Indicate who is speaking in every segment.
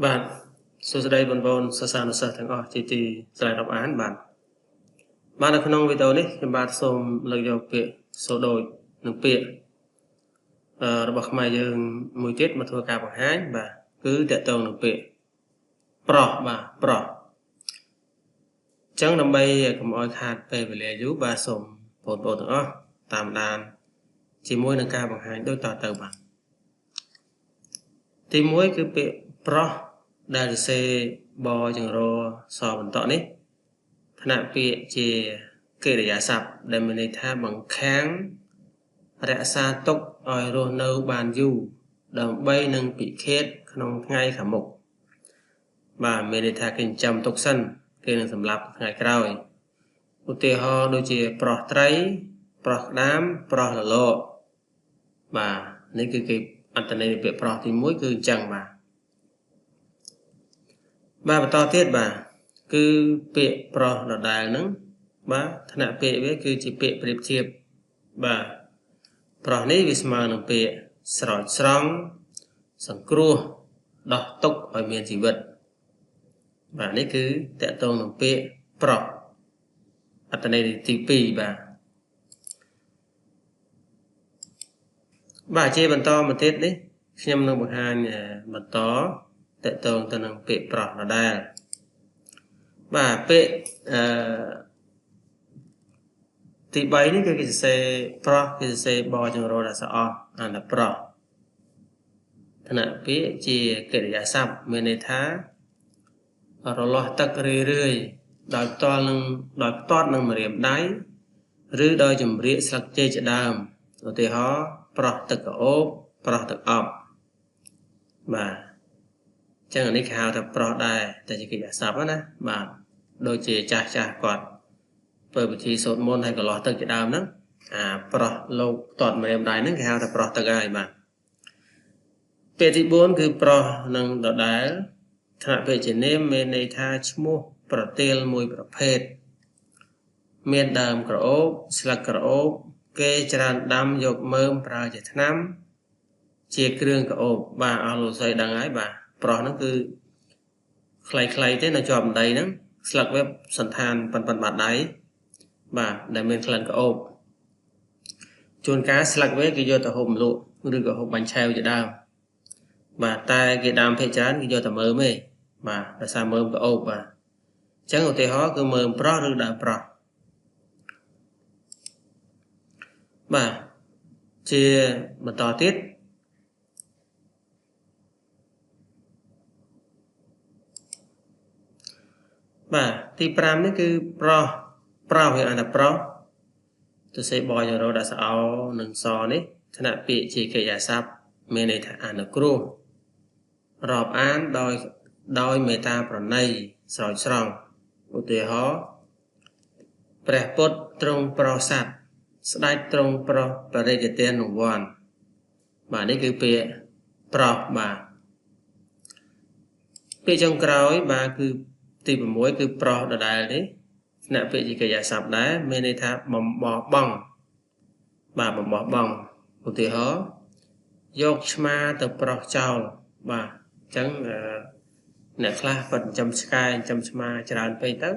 Speaker 1: បាទសួស្តីបងប្អូនសិស្សានុសិស្សទាំងអស់ជាទីស្រឡាញ់រាប់អានបាទបាទនៅក្នុងវីដេអូនេះខ្ញុំបាទសូមលើកយកពាក្យសូដូចនិងពាក្យរបស់ខ្មែរយើងមួយទៀតមកធ្វើការបង្ហាញបាទគឺតកតងនឹងពាក្យប្រោះបាទប្រោះអញ្ចឹងដើម្បីកុំឲ្យខាតពេលវេលាយូរបាទសូមបងប្អូនទាំងអស់តាមដានជាមួយនឹងការបង្ហាញដូចតទៅបាទទី1គឺពាក្យប្រោះដែលសរសេរបចង្រសបន្តនេះថ្នាក់ពាក្យជាកិរិយាសព្ទដែលមានន័យថាបង្ខាំងរក្សាទុកឲ្យរស់នៅបានយូរដើម្បីនឹងពិឃាតក្នុងថ្ងៃខាងមុខបាទមានន័យថាគេចិញ្ចឹមទុកសិនគេនឹងសម្លាប់ថ្ងៃក្រោយឧទាហរណ៍ដូចជាប្រោះត្រីប្រោះក្តាមប្រោះលលកបាទនេះគឺគេអត្ថន័យនៃពាក្យប្រោះទី1គឺអញ្ចឹងបាទបាទបន្តទៀតបាទគឺពាក្យប្រោះដដែលហ្នឹងបាទថ្នាក់ពាក្យវាគឺជាពាក្យប្រៀបធៀបបាទប្រោះនេះវាស្មើនឹងពាក្យស្រោចស្រង់សង្គ្រោះដោះទុកឲ្យមានជីវិតបាទនេះគឺតកតងនឹងពាក្យប្រោះអត្ថន័យទី2បាទបាទជាបន្តមកទៀតនេះខ្ញុំនឹងបង្ហាញបន្តតកតងទៅនឹងពាក្យប្រោះដដែលបាទពាក្យទី3នេះគឺគេសរសេរប្រោះគេសរសេរបចង្រអក្សរអស់អានថាប្រោះថ្នាក់ពាក្យជាកិរិយាសព្ទមានន័យថារលាស់ទឹករឿយរឿយដោយផ្ទាល់នឹងដោយផ្ទាត់នឹងម្រាមដៃឬដោយចម្រៀកស្លឹកចេកជាដើមឧទាហរណ៍ប្រោះទឹកក្រអូបប្រោះទឹកអប់បាទចឹងអានេះគេហៅថាប្រោះដែរតែជាកិរិយាសព្ទណាបាទដូចជាចាស់ចាស់គាត់ធ្វើពិធីសូត្រមន្តហើយកន្លោះទឹកជាដើមហ្នឹងអាប្រោះលោកផ្ទាត់ម្រាមដៃហ្នឹងគេហៅថាប្រោះទឹកហើយបាទពាក្យទី4គឺប្រោះនឹងដដែលថ្នាក់ពាក្យជានាមមានន័យថាឈ្មោះប្រទាលមួយប្រភេទមានដើមក្រអូបស្លឹកក្រអូបគេច្រើនដាំយកមើមប្រើជាថ្នាំជាគ្រឿងក្រអូបបាទអស់លោកស្រីដឹងហើយបាទប្រោះហ្នឹងគឺខ្លីៗទេនៅជាប់ដីហ្នឹងស្លឹកវាសន្តានប៉ុនប៉ុនបាតដៃបាទដែលមានក្លិនក្រអូបជួនកាលស្លឹកវាគេយកទៅហូបលក់ឬក៏ហូបបាញ់ឆែវជាដើមបាទតែគេដាំភាគច្រើនគេយកតែមើមទេបាទដោយសារមើមក្រអូបបាទអញ្ចឹងឧទាហរណ៍គឺមើមប្រោះឬដើមប្រោះបាទជាបន្តទៀតបាទទី5នេះគឺប្រោះប្រោះវាអានថាប្រោះទៅសេបយរដាក់សអនិងសនេះថ្នាក់ពាក្យជាកិរិយាសព្ទមានន័យថាអនុគ្រោះរាប់អានដោយមេត្តាប្រណីស្រោចស្រង់ឧទាហរណ៍ព្រះពុទ្ធទ្រង់ប្រោសសត្វស្ដេចទ្រង់ប្រោសបរិយាទានវ័នបាទនេះគឺពាក្យប្រោសបាទពាក្យចុងក្រោយបាទគឺទី6គឺប្រោសដដែលនេះថ្នាក់ពាក្យជាកិរិយាសព្ទដែរមានន័យថាបំបោះបង់បាទបំបោះបង់ឧទាហរណ៍យកឆ្មាទៅប្រោសចោលបាទអញ្ចឹងអ្នកខ្លះគាត់ចិញ្ចឹមឆ្កែចិញ្ចឹមឆ្មាច្រើនពេកទៅ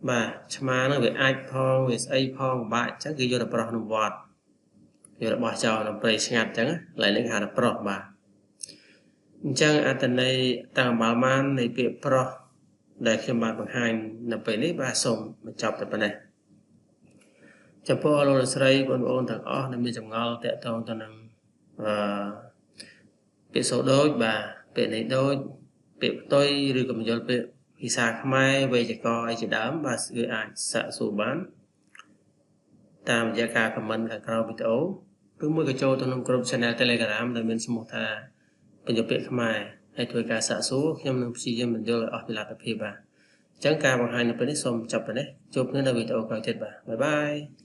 Speaker 1: បាទឆ្មាហ្នឹងវាអាចផងវាស្អីផងពិបាកអញ្ចឹងគេយកទៅប្រោសក្នុងវត្តយករបស់ចោលក្នុងព្រៃស្ងាត់អញ្ចឹងកន្លែងនេះគេហៅថាប្រោសបាទអញ្ចឹងអត្ថន័យតាំងបាល់ម៉ាននៃពាក្យប្រោសដែលខ្ញុំបានបង្ហាញនៅពេលនេះបាទសូមបញ្ចប់តែប៉ុណ្ណេះចំពោះលោកស្រីបងប្អូនទាំងអស់ដែលមានចម្ងល់ទាក់ទងទៅនឹងពាក្យសូដូចបាទពាក្យនេះដូចពាក្យផ្ទុយឬក៏បញ្យល់ពាក្យភាសាខ្មែរវេយ្យាករណ៍អីជាដើមបាទគឺអាចសាកសួរបានតាមរយៈការខមមិនខាងក្រោមវីដេអូឬមួយក៏ចូលទៅក្នុងក្រុម Channel Telegram ដែលមានឈ្មោះថាបញ្យល់ពាក្យខ្មែរហើយធ្វើការសាកសួរខ្ញុំនឹងព្យាយាមបញ្យល់ឲ្យអស់ពីលទ្ធភាពបាទអញ្ចឹងការបង្ហាញនៅពេលនេះសូមចប់ប៉ុណ្ណេះជួបគ្នានៅវីដេអូក្រោយទៀតបាទបាយបាយ។